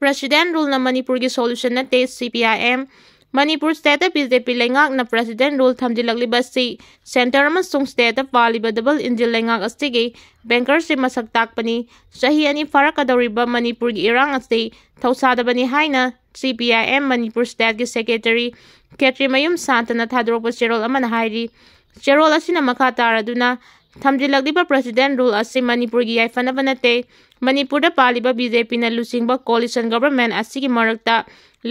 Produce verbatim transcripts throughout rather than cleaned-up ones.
President Rule-ꯅ ꯃꯅꯤꯄꯨꯔꯒꯤ solution ꯅꯠꯇꯦ, C P I M꯫ Manipur state-ꯇ B J P ꯂꯩꯉꯥꯛꯅ President Rule ꯊꯝꯖꯤꯜꯂꯛꯂꯤꯕ ꯑꯁꯤ centre ꯑꯃꯁꯨꯡ state-ꯇ ꯄꯥꯜꯂꯤꯕ double engine ꯂꯩꯉꯥꯛ ꯑꯁꯤꯒꯤ bankruptcy ꯃꯁꯛ ꯇꯥꯛꯄꯅꯤ꯫ ꯆꯍꯤ ꯑꯅꯤ ꯐꯥꯔꯛꯀꯗꯧꯔꯤꯕ ꯃꯅꯤꯄꯨꯔꯒꯤ ꯏꯔꯥꯡ ꯑꯁꯤ ꯊꯧꯁꯥꯗꯕꯅꯤ ꯍꯥꯏꯅ C P I M Manipur state-ꯀꯤ secretary ꯈꯦꯇ꯭ꯔꯤꯃꯌꯨꯝ ꯁꯥꯟꯇꯅ ꯊꯥꯗꯣꯔꯛꯄ ꯆꯦꯔꯣꯜ ꯑꯃꯅ ꯍꯥꯏꯔꯤ꯫ ꯆꯦꯔꯣꯜ ꯑꯁꯤꯅ ꯃꯈꯥ ꯇꯥꯔꯗꯨꯅ, ꯊꯝꯖꯤꯜꯂꯛꯂꯤꯕ President Rule ꯑꯁꯤ ꯃꯅꯤꯄꯨꯔꯒꯤ ꯌꯥꯏꯐꯅꯕ ꯅꯠꯇꯦ꯫ ꯃꯅꯤꯄꯨꯔꯗ ꯄꯥꯜꯂꯤꯕ B J P-ꯅ ꯂꯨꯆꯤꯡꯕ coalition government ꯑꯁꯤꯒꯤ ꯃꯔꯛꯇ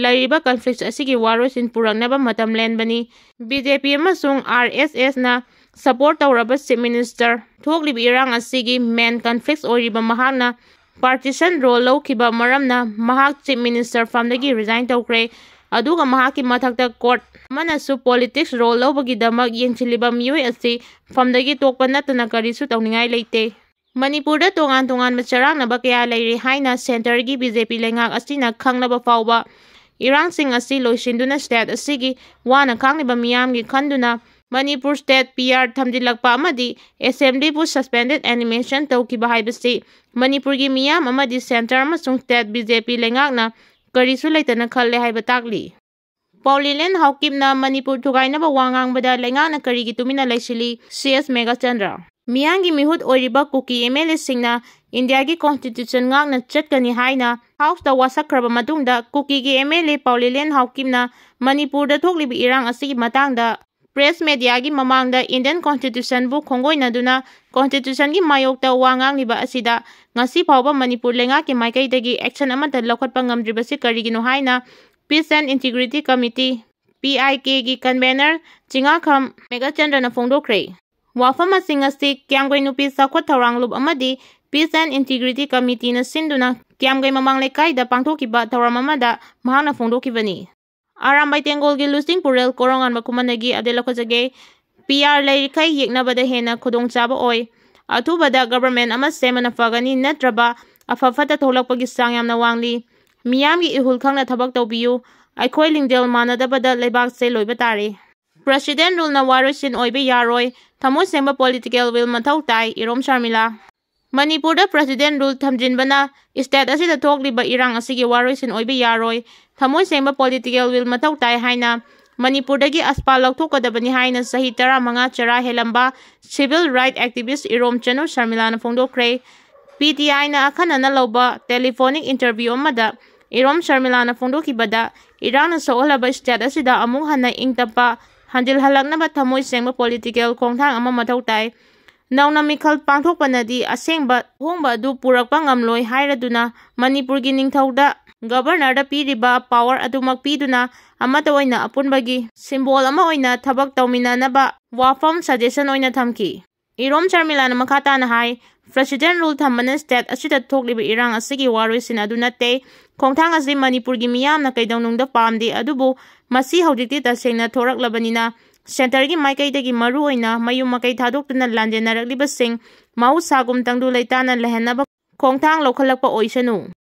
ꯂꯩꯔꯤꯕ conflict ꯑꯁꯤꯒꯤ ꯋꯥꯔꯣꯏꯁꯤꯟ ꯄꯨꯔꯛꯅꯕ ꯃꯇꯝ ꯂꯦꯟꯕꯅꯤ꯫ B J P ꯑꯃꯁꯨꯡ R S S-ꯅ support ꯇꯧꯔꯕ Chief Minister ꯊꯣꯛꯂꯤꯕ ꯏꯔꯥꯡ ꯑꯁꯤꯒꯤ main conflict ꯑꯣꯏꯔꯤꯕ ꯃꯍꯥꯛꯅ partition role ꯂꯧꯈꯤꯕ ꯃꯔꯝꯅ ꯃꯍꯥꯛ Chief Minister ꯐꯝꯗꯒꯤ resign ꯇꯧꯈ꯭ꯔꯦ꯫ ꯑꯗꯨꯒ ꯃꯍꯥꯛꯀꯤ ꯃꯊꯛꯇ court ꯑꯃꯅꯁꯨ politics role ꯂꯧꯕꯒꯤꯗꯃꯛ ꯌꯦꯡꯁꯤꯜꯂꯤꯕ ꯃꯤꯑꯣꯏ ꯑꯁꯤ ꯐꯝꯗꯒꯤ ꯇꯣꯛꯄ ꯅꯠꯇꯅ ꯀꯔꯤꯁꯨ ꯇꯧꯅꯤꯡꯉꯥꯏ ꯂꯩꯇꯦ꯫ ꯃꯅꯤꯄꯨꯔꯗ ꯇꯣꯉꯥꯟ ꯇꯣꯉꯥꯟꯕ ꯆꯔꯥꯡꯅꯕ ꯀꯌꯥ ꯂꯩꯔꯤ ꯍꯥꯏꯅ centre-ꯒꯤ B J P ꯂꯩꯉꯥꯛ ꯑꯁꯤꯅ ꯈꯪꯂꯕ ꯐꯥꯎꯕ ꯏꯔꯥꯡꯁꯤꯡ ꯑꯁꯤ ꯂꯣꯏꯁꯤꯟꯗꯨꯅ state ꯑꯁꯤꯒꯤ ꯋꯥꯅ ꯈꯥꯡꯂꯤꯕ ꯃꯤꯌꯥꯝꯒꯤ ꯈꯟꯗꯨꯅ ꯃꯅꯤꯄꯨꯔ state P R ꯊꯝꯖꯤꯜꯂꯛꯄ ꯑꯃꯗꯤ assembly-ꯕꯨ suspended animation ꯇꯧꯈꯤꯕ ꯍꯥꯏꯕꯁꯤ ꯃꯅꯤꯄꯨꯔꯒꯤ ꯃꯤꯌꯥꯝ ꯑꯃꯗꯤ centre ꯑꯃꯁꯨꯡ state B J P ꯂꯩꯉꯥꯛꯅ ꯀꯔꯤꯁꯨ ꯂꯩꯇꯅ ꯈꯜꯂꯦ ꯍꯥꯏꯕ ꯇꯥꯛꯂꯤ꯫ ꯄꯥꯎꯂꯤꯂꯦꯟ ꯍꯥꯎꯀꯤꯞꯅ ꯃꯅꯤꯄꯨꯔ ꯊꯨꯒꯥꯏꯅꯕ ꯋꯥ ꯉꯥꯡꯕꯗ ꯂꯩꯉꯥꯛꯅ ꯀꯔꯤꯒꯤ ꯇꯨꯃꯤꯟꯅ ꯂꯩꯁꯤꯜꯂꯤ? C S Meghachandra. ꯃꯤꯌꯥꯝꯒꯤ ꯃꯤꯍꯨꯠ ꯑꯣꯏꯔꯤꯕ ꯀꯨꯀꯤ M L A-ꯁꯤꯡꯅ ꯏꯟꯗꯤꯌꯥꯒꯤ constitution ꯉꯥꯛꯅ ꯆꯠꯀꯅꯤ ꯍꯥꯏꯅ House-ꯇ ꯋꯥꯁꯛꯈ꯭ꯔꯕ ꯃꯇꯨꯡꯗ ꯀꯨꯀꯤꯒꯤ M L A ꯄꯥꯎꯂꯤꯂꯦꯟ ꯍꯥꯎꯀꯤꯞꯅ ꯃꯅꯤꯄꯨꯔꯗ ꯊꯣꯛꯂꯤꯕ ꯏꯔꯥꯡ ꯑꯁꯤꯒꯤ ꯃꯇꯥꯡꯗ press media-ꯒꯤ ꯃꯃꯥꯡꯗ Indian constitution-ꯕꯨ ꯈꯣꯡꯒꯣꯏꯅꯗꯨꯅ constitution-ꯒꯤ ꯃꯥꯌꯣꯛꯇ ꯋꯥ ꯉꯥꯡꯂꯤꯕ ꯑꯁꯤꯗ ꯉꯁꯤ ꯐꯥꯎꯕ ꯃꯅꯤꯄꯨꯔ ꯂꯩꯉꯥꯛꯀꯤ ꯃꯥꯏꯀꯩꯗꯒꯤ action ꯑꯃꯠꯇ ꯂꯧꯈꯠꯄ ꯉꯝꯗ꯭ꯔꯤꯕꯁꯤ ꯀꯔꯤꯒꯤꯅꯣ ꯍꯥꯏꯅ Peace and Integrity Committee, P I K-ꯒꯤ convener ꯆꯤꯉꯥꯈꯝ ꯃꯦꯘꯆꯟꯗ꯭ꯔꯅ ꯐꯣꯡꯗꯣꯛꯈ꯭ꯔꯦ꯫ ꯋꯥꯐꯝꯁꯤꯡ ꯑꯁꯤ ꯀ꯭ꯌꯥꯝꯒꯩ ꯅꯨꯄꯤ ꯆꯥꯎꯈꯠ ꯊꯧꯔꯥꯡꯂꯨꯞ ꯑꯃꯗꯤ Peace and Integrity Committee-ꯅ ꯁꯤꯟꯗꯨꯅ ꯀ꯭ꯌꯥꯝꯒꯩ ꯃꯃꯥꯡ ꯂꯩꯀꯥꯏꯗ ꯄꯥꯡꯊꯣꯛꯈꯤꯕ ꯊꯧꯔꯝ ꯑꯃꯗ ꯃꯍꯥꯛꯅ ꯐꯣꯡꯗꯣꯛꯈꯤꯕꯅꯤ꯫ ꯑꯔꯥꯝꯕꯥꯏ ꯇꯦꯡꯒꯣꯜꯒꯤ ꯂꯨꯆꯤꯡ ꯄꯨꯔꯦꯜ ꯀꯣꯔꯣꯉꯥꯟꯕ ꯈꯨꯃꯟꯗꯒꯤ update ꯂꯧꯈꯠꯆꯒꯦ꯫ P R ꯂꯩꯔꯤꯈꯩ ꯌꯦꯛꯅꯕꯗ ꯍꯦꯟꯅ ꯈꯨꯗꯣꯡꯆꯥꯕ ꯑꯣꯏ꯫ ꯑꯊꯨꯕꯗ government ꯑꯃ ꯁꯦꯝꯕꯅ ꯐꯒꯅꯤ, ꯅꯠꯇ꯭ꯔꯕ ꯑꯐ ꯐꯠꯇ ꯊꯣꯛꯂꯛꯄꯒꯤ ꯆꯥꯡ ꯌꯥꯝꯅ ꯋꯥꯡꯂꯤ꯫ ꯃꯤꯌꯥꯝꯒꯤ ꯏꯍꯨꯜ ꯈꯪꯅ ꯊꯕꯛ ꯇꯧꯕꯤꯌꯨ꯫ ꯑꯩꯈꯣꯏ ꯂꯤꯡꯖꯦꯜ ꯃꯥꯟꯅꯗꯕꯗ ꯂꯩꯕꯥꯛꯁꯦ ꯂꯣꯏꯕ ꯇꯥꯔꯦ꯫ President Rule-ꯅ ꯋꯥꯔꯣꯏꯁꯤꯟ ꯑꯣꯏꯕ ꯌꯥꯔꯣꯏ꯫ ꯊꯃꯣꯏ ꯁꯦꯡꯕ political will ꯃꯊꯧ ꯇꯥꯏ, ꯏꯔꯣꯝ ꯁꯔꯃꯤꯂꯥ꯫ ꯃꯅꯤꯄꯨꯔꯗ President Rule ꯊꯝꯖꯤꯟꯕꯅ state ꯑꯁꯤꯗ ꯊꯣꯛꯂꯤꯕ ꯏꯔꯥꯡ ꯑꯁꯤꯒꯤ ꯋꯥꯔꯣꯏꯁꯤꯟ ꯑꯣꯏꯕ ꯌꯥꯔꯣꯏ, ꯊꯃꯣꯏ ꯁꯦꯡꯕ political will ꯃꯊꯧ ꯇꯥꯏ ꯍꯥꯏꯅ ꯃꯅꯤꯄꯨꯔꯗꯒꯤ AFSPA ꯂꯧꯊꯣꯛꯀꯗꯕꯅꯤ ꯍꯥꯏꯅ ꯆꯍꯤ ꯇꯔꯥꯃꯉꯥ ꯆꯔꯥ ꯍꯦꯜꯂꯝꯕ civil right activist ꯏꯔꯣꯝ ꯆꯅꯨ ꯁꯔꯃꯤꯂꯥꯅ ꯐꯣꯡꯗꯣꯛꯈ꯭ꯔꯦ꯫ PTIꯅ ꯑꯈꯟꯅꯅ ꯂꯧꯕ telephonic interview ꯑꯃꯗ ꯏꯔꯣꯝ ꯁꯔꯃꯤꯂꯥꯅ ꯐꯣꯡꯗꯣꯛꯈꯤꯕꯗ, ꯏꯔꯥꯡꯅ ꯁꯣꯛꯍꯜꯂꯕ state ꯑꯁꯤꯗ ꯑꯃꯨꯛ ꯍꯟꯅ ꯏꯪ ꯇꯞꯄ ꯍꯟꯖꯤꯜꯍꯜꯂꯛꯅꯕ ꯊꯃꯣꯏ ꯁꯦꯡꯕ political ꯈꯣꯡꯊꯥꯡ ꯑꯃ ꯃꯊꯧ ꯇꯥꯏ꯫ ꯅꯧꯅ ꯃꯤꯈꯜ ꯄꯥꯡꯊꯣꯛꯄꯅꯗꯤ ꯑꯁꯦꯡꯕ ꯑꯍꯣꯡꯕ ꯑꯗꯨ ꯄꯨꯔꯛꯄ ꯉꯝꯂꯣꯏ ꯍꯥꯏꯔꯗꯨꯅ ꯃꯅꯤꯄꯨꯔꯒꯤ ꯅꯤꯡꯊꯧꯗ, Governorꯗ ꯄꯤꯔꯤꯕ power ꯑꯗꯨꯃꯛ ꯄꯤꯗꯨꯅ ꯑꯃꯠꯇ ꯑꯣꯏꯅ ꯑꯄꯨꯟꯕꯒꯤ symbol ꯑꯃ ꯑꯣꯏꯅ ꯊꯕꯛ ꯇꯧꯃꯤꯟꯅꯅꯕ ꯋꯥꯐꯝ suggestion ꯑꯣꯏꯅ ꯊꯝꯈꯤ꯫ ꯏꯔꯣꯝ ꯁꯔꯃꯤꯂꯥꯅ ꯃꯈꯥ ꯇꯥꯅ ꯍꯥꯏ, President Rule ꯊꯝꯕꯅ state ꯑꯁꯤꯗ ꯊꯣꯛꯂꯤꯕ ꯏꯔꯥꯡ ꯑꯁꯤꯒꯤ ꯋꯥꯔꯣꯏꯁꯤꯟ ꯑꯗꯨ ꯅꯠꯇꯦ꯫ ꯈꯣꯡꯊꯥꯡ ꯑꯁꯤ ꯃꯅꯤꯄꯨꯔꯒꯤ ꯃꯤꯌꯥꯝꯅ ꯀꯩꯗꯧꯅꯨꯡꯗ ꯄꯥꯝꯗꯦ, ꯑꯗꯨꯕꯨ ꯃꯁꯤ ꯍꯧꯖꯤꯛꯇꯤ ꯇꯁꯦꯡꯅ ꯊꯣꯔꯛꯂꯕꯅꯤꯅ centreꯒꯤ ꯃꯥꯏꯀꯩꯗꯒꯤ ꯃꯔꯨ ꯑꯣꯏꯅ ꯃꯌꯨꯝ ꯃꯀꯩ ꯊꯥꯗꯣꯛꯇꯨꯅ ꯂꯥꯟꯖꯦꯟꯅꯔꯛꯂꯤꯕꯁꯤꯡ ꯃꯍꯧꯁꯥꯒꯨꯝ ꯇꯪꯗꯨ ꯂꯩꯇꯥꯅ ꯂꯩꯍꯟꯅꯕ ꯈꯣꯡꯊꯥꯡ ꯂꯧꯈꯠꯂꯛꯄ ꯑꯣꯏꯁꯅꯨ꯫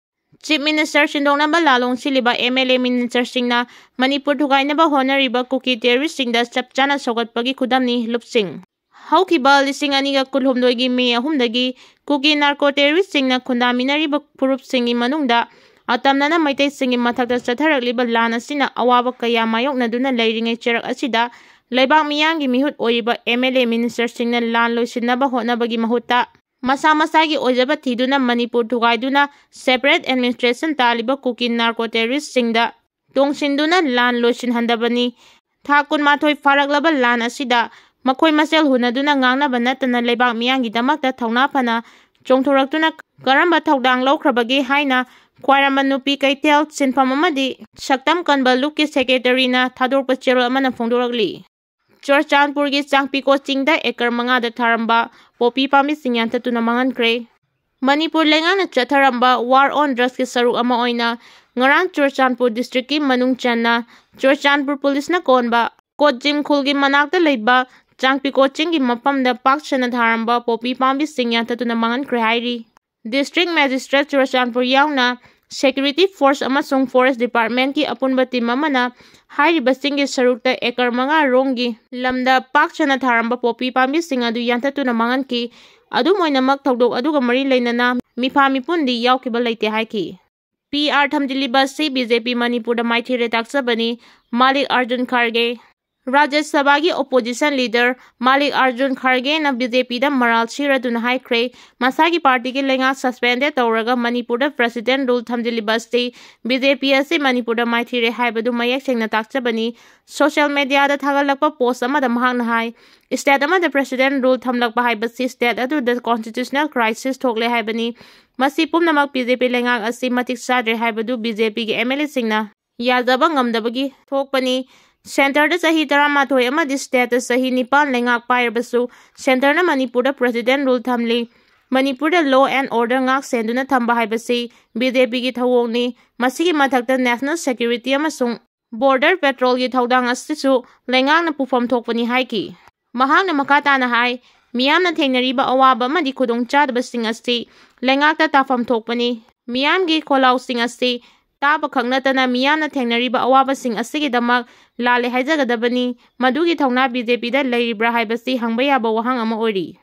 Chief Minister ꯁꯤꯟꯗꯣꯛꯅꯕ ꯂꯥꯂꯣꯡ ꯁꯤꯜꯂꯤꯕ MLA ministerꯁꯤꯡꯅ ꯃꯅꯤꯄꯨꯔ ꯊꯨꯒꯥꯏꯅꯕ ꯍꯣꯠꯅꯔꯤꯕ ꯀꯨꯀꯤ terroristꯁꯤꯡꯗ ꯆꯞ ꯆꯥꯅ ꯁꯧꯒꯠꯄꯒꯤ ꯈꯨꯗꯝꯅꯤ ꯂꯨꯞꯁꯤꯡ꯫ ꯍꯧꯈꯤꯕ ꯂꯤꯁꯤꯡ ꯑꯅꯤꯒ ꯀꯨꯟꯍꯨꯝꯗꯣꯏꯒꯤ May ꯑꯍꯨꯝꯗꯒꯤ ꯀꯨꯀꯤ narco terroristꯁꯤꯡꯅ ꯈꯨꯟꯗꯥꯃꯤꯟꯅꯔꯤꯕ ꯐꯨꯔꯨꯞꯁꯤꯡꯒꯤ ꯃꯅꯨꯡꯗ ꯑꯇꯝꯅꯅ ꯃꯩꯇꯩꯁꯤꯡꯒꯤ ꯃꯊꯛꯇ ꯆꯠꯊꯔꯛꯂꯤꯕ ꯂꯥꯟ ꯑꯁꯤꯅ ꯑꯋꯥꯕ ꯀꯌꯥ ꯃꯥꯌꯣꯛꯅꯗꯨꯅ ꯂꯩꯔꯤꯉꯩ ꯆꯩꯔꯛ ꯑꯁꯤꯗ ꯂꯩꯕꯥꯛ ꯃꯤꯌꯥꯝꯒꯤ ꯃꯤꯍꯨꯠ ꯑꯣꯏꯔꯤꯕ MLA ministerꯁꯤꯡꯅ ꯂꯥꯟ ꯂꯣꯏꯁꯤꯟꯅꯕ ꯍꯣꯠꯅꯕꯒꯤ ꯃꯍꯨꯠꯇ ꯃꯁꯥ ꯃꯁꯥꯒꯤ ꯑꯣꯏꯖꯕ ꯊꯤꯗꯨꯅ ꯃꯅꯤꯄꯨꯔ ꯊꯨꯒꯥꯏꯗꯨꯅ separate administration ꯇꯥꯜꯂꯤꯕ ꯀꯨꯀꯤ narco terroristꯁꯤꯡꯗ ꯇꯣꯡꯁꯤꯟꯗꯨꯅ ꯂꯥꯟ ꯂꯣꯏꯁꯤꯟꯍꯟꯗꯕꯅꯤ꯫ ꯊꯥ ꯀꯨꯟꯃꯥꯊꯣꯏ ꯐꯥꯔꯛꯂꯕ ꯂꯥꯟ ꯑꯁꯤꯗ ꯃꯈꯣꯏ ꯃꯁꯦꯜ ꯍꯨꯟꯅꯗꯨꯅ ꯉꯥꯡꯅꯕ ꯅꯠꯇꯅ ꯂꯩꯕꯥꯛ ꯃꯤꯌꯥꯝꯒꯤꯗꯃꯛꯇ ꯊꯧꯅꯥ ꯐꯅ ꯆꯣꯡꯊꯣꯔꯛꯇꯨꯅ ꯀꯔꯝꯕ ꯊꯧꯗꯥꯡ ꯂꯧꯈ꯭ꯔꯕꯒꯦ ꯍꯥꯏꯅ ꯈ꯭ꯋꯥꯏꯔꯝꯕꯟ ꯅꯨꯄꯤ ꯀꯩꯊꯦꯜ ꯁꯤꯟꯐꯝ ꯑꯃꯗꯤ ꯁꯛꯇꯝ ꯀꯟꯕ ꯂꯨꯞꯀꯤ secretaryꯅ ꯊꯥꯗꯣꯔꯛꯄ ꯆꯦꯔꯣꯜ ꯑꯃꯅ ꯐꯣꯡꯗꯣꯔꯛꯂꯤ꯫ ꯆꯨꯔꯆꯥꯟꯄꯨꯔꯒꯤ ꯆꯥꯡꯄꯤꯀꯣ ꯆꯤꯡꯗ acre ꯃꯉꯥꯗ ꯊꯥꯔꯝꯕ ꯄꯣꯄꯤ ꯄꯥꯝꯕꯤꯁꯤꯡ ꯌꯥꯟꯊꯠꯇꯨꯅ ꯃꯥꯡꯍꯟꯈ꯭ꯔꯦ꯫ ꯃꯅꯤꯄꯨꯔ ꯂꯩꯉꯥꯛꯅ ꯆꯠꯊꯔꯝꯕ war on drugsꯀꯤ ꯁꯔꯨꯛ ꯑꯃ ꯑꯣꯏꯅ ꯉꯔꯥꯡ ꯆꯨꯔꯆꯥꯟꯄꯨꯔ districtꯀꯤ ꯃꯅꯨꯡ ꯆꯟꯅ ꯆꯨꯔꯆꯥꯟꯄꯨꯔ policeꯅ ꯀꯣꯟꯕ ꯀꯣꯠꯖꯤꯝ ꯈꯨꯜꯒꯤ ꯃꯅꯥꯛꯇ ꯂꯩꯕ ꯆꯥꯡꯄꯤꯀꯣ ꯆꯤꯡꯒꯤ ꯃꯐꯝꯗ ꯄꯥꯛ ꯁꯟꯅ ꯊꯥꯔꯝꯕ ꯄꯣꯄꯤ ꯄꯥꯝꯕꯤꯁꯤꯡ ꯌꯥꯟꯊꯠꯇꯨꯅ ꯃꯥꯡꯍꯟꯈ꯭ꯔꯦ ꯍꯥꯏꯔꯤ꯫ District Magistrate ꯆꯨꯔꯆꯥꯟꯄꯨꯔ ꯌꯥꯎꯅ security force ꯑꯃꯁꯨꯡ Forest Departmentꯀꯤ ꯑꯄꯨꯟꯕ team ꯑꯃꯅ ꯍꯥꯏꯔꯤꯕꯁꯤꯡꯒꯤ ꯁꯔꯨꯛꯇ acre ꯃꯉꯥ ꯔꯣꯝꯒꯤ ꯂꯝꯗ ꯄꯥꯛ ꯁꯟꯅ ꯊꯥꯔꯝꯕ ꯄꯣꯄꯤ ꯄꯥꯝꯕꯤꯁꯤꯡ ꯑꯗꯨ ꯌꯥꯟꯊꯠꯇꯨꯅ ꯃꯥꯡꯍꯟꯈꯤ꯫ ꯑꯗꯨꯝ ꯑꯣꯏꯅꯃꯛ, ꯊꯧꯗꯣꯛ ꯑꯗꯨꯒ ꯃꯔꯤ ꯂꯩꯅꯅ ꯃꯤꯐꯥ ꯃꯤꯄꯨꯟꯗꯤ ꯌꯥꯎꯈꯤꯕ ꯂꯩꯇꯦ ꯍꯥꯏꯈꯤ꯫ ꯄꯤ ꯑꯥꯔ ꯊꯝꯖꯤꯜꯂꯤꯕ ꯑꯁꯤ ꯕꯤ ꯖꯦ ꯄꯤ ꯃꯅꯤꯄꯨꯔꯗ ꯃꯥꯏꯊꯤꯔꯦ ꯇꯥꯛꯆꯕꯅꯤ꯫ ꯃꯥꯂꯤꯛ ꯑꯥꯔꯖꯨꯟ ꯈꯥꯔꯒꯦ꯫ ꯔꯥꯖ꯭ꯌ ꯁꯚꯥꯒꯤ opposition leader ꯃꯥꯂꯤꯛ ꯑꯥꯔꯖꯨꯟ ꯈꯥꯔꯒꯦꯅ ꯕꯤ ꯖꯦ ꯄꯤꯗ ꯃꯔꯥꯜ ꯁꯤꯔꯗꯨꯅ ꯍꯥꯏꯈ꯭ꯔꯦ, ꯃꯁꯥꯒꯤ ꯄꯥꯔꯇꯤꯒꯤ ꯂꯩꯉꯥꯛ suspended ꯇꯧꯔꯒ ꯃꯅꯤꯄꯨꯔꯗ president rule ꯊꯝꯖꯤꯜꯂꯤꯕ ꯑꯁꯤ ꯕꯤ ꯖꯦ ꯄꯤ ꯑꯁꯤ ꯃꯅꯤꯄꯨꯔꯗ ꯃꯥꯏꯊꯤꯔꯦ ꯍꯥꯏꯕꯗꯨ ꯃꯌꯦꯛ ꯁꯦꯡꯅ ꯇꯥꯛꯆꯕꯅꯤ꯫ Social media ꯗ ꯊꯥꯒꯠꯂꯛꯄ post ꯑꯃꯗ ꯃꯍꯥꯛꯅ ꯍꯥꯏ, state ꯑꯃꯗ president rule ꯊꯝꯂꯛꯄ ꯍꯥꯏꯕꯁꯤ state ꯑꯗꯨꯗ constitutional crisis ꯊꯣꯛꯂꯦ ꯍꯥꯏꯕꯅꯤ꯫ ꯃꯁꯤ ꯄꯨꯝꯅꯃꯛ ꯕꯤ ꯖꯦ ꯄꯤ ꯂꯩꯉꯥꯛ ꯑꯁꯤ ꯃꯇꯤꯛ ꯆꯥꯗ꯭ꯔꯦ ꯍꯥꯏꯕꯗꯨ ꯕꯤ ꯖꯦ ꯄꯤꯒꯤ ꯑꯦꯝ ꯑꯦꯜ ꯑꯦꯁꯤꯡꯅ ꯌꯥꯖꯕ ꯉꯝꯗꯕꯒꯤ ꯊꯣꯛꯄꯅꯤ꯫ Centre ꯗ ꯆꯍꯤ ꯇꯔꯥꯃꯥꯊꯣꯏ ꯑꯃꯗꯤ state ꯇ ꯆꯍꯤ ꯅꯤꯄꯥꯟ ꯂꯩꯉꯥꯛ ꯄꯥꯏꯔꯕꯁꯨ, centre ꯅ ꯃꯅꯤꯄꯨꯔꯗ president rule ꯊꯝꯂꯤ꯫ ꯃꯅꯤꯄꯨꯔꯗ law and order ꯉꯥꯛ ꯁꯦꯟꯗꯨꯅ ꯊꯝꯕ ꯍꯥꯏꯕꯁꯤ ꯕꯤ ꯖꯦ ꯄꯤꯒꯤ ꯊꯧꯑꯣꯡꯅꯤ꯫ ꯃꯁꯤꯒꯤ ꯃꯊꯛꯇ national security ꯑꯃꯁꯨꯡ border patrol ꯒꯤ ꯊꯧꯗꯥꯡ ꯑꯁꯤꯁꯨ ꯂꯩꯉꯥꯛꯅ ꯄꯨꯐꯝ ꯊꯣꯛꯄꯅꯤ ꯍꯥꯏꯈꯤ꯫ ꯃꯍꯥꯛꯅ ꯃꯈꯥ ꯇꯥꯅ ꯍꯥꯏ, ꯃꯤꯌꯥꯝꯅ ꯊꯦꯡꯅꯔꯤꯕ ꯑꯋꯥꯕ ꯑꯃꯗꯤ ꯈꯨꯗꯣꯡꯆꯥꯗꯕꯁꯤꯡ ꯑꯁꯤ ꯂꯩꯉꯥꯛꯇ ꯇꯥꯐꯝ ꯊꯣꯛꯄꯅꯤ꯫ ꯃꯤꯌꯥꯝꯒꯤ ꯈꯣꯜꯂꯥꯎꯁꯤꯡ ꯑꯁꯤ ꯇꯥꯕ ꯈꯛ ꯅꯠꯇꯅ ꯃꯤꯌꯥꯝꯅ ꯊꯦꯡꯅꯔꯤꯕ ꯑꯋꯥꯕꯁꯤꯡ ꯑꯁꯤꯒꯤꯗꯃꯛ ꯂꯥꯜꯂꯦ ꯍꯥꯏꯖꯒꯗꯕꯅꯤ꯫ ꯃꯗꯨꯒꯤ ꯊꯧꯅꯥ ꯕꯤ ꯖꯦ ꯄꯤꯗ ꯂꯩꯔꯤꯕ꯭ꯔꯥ ꯍꯥꯏꯕꯁꯤ ꯍꯪꯕ ꯌꯥꯕ ꯋꯥꯍꯪ ꯑꯃ ꯑꯣꯏꯔꯤ꯫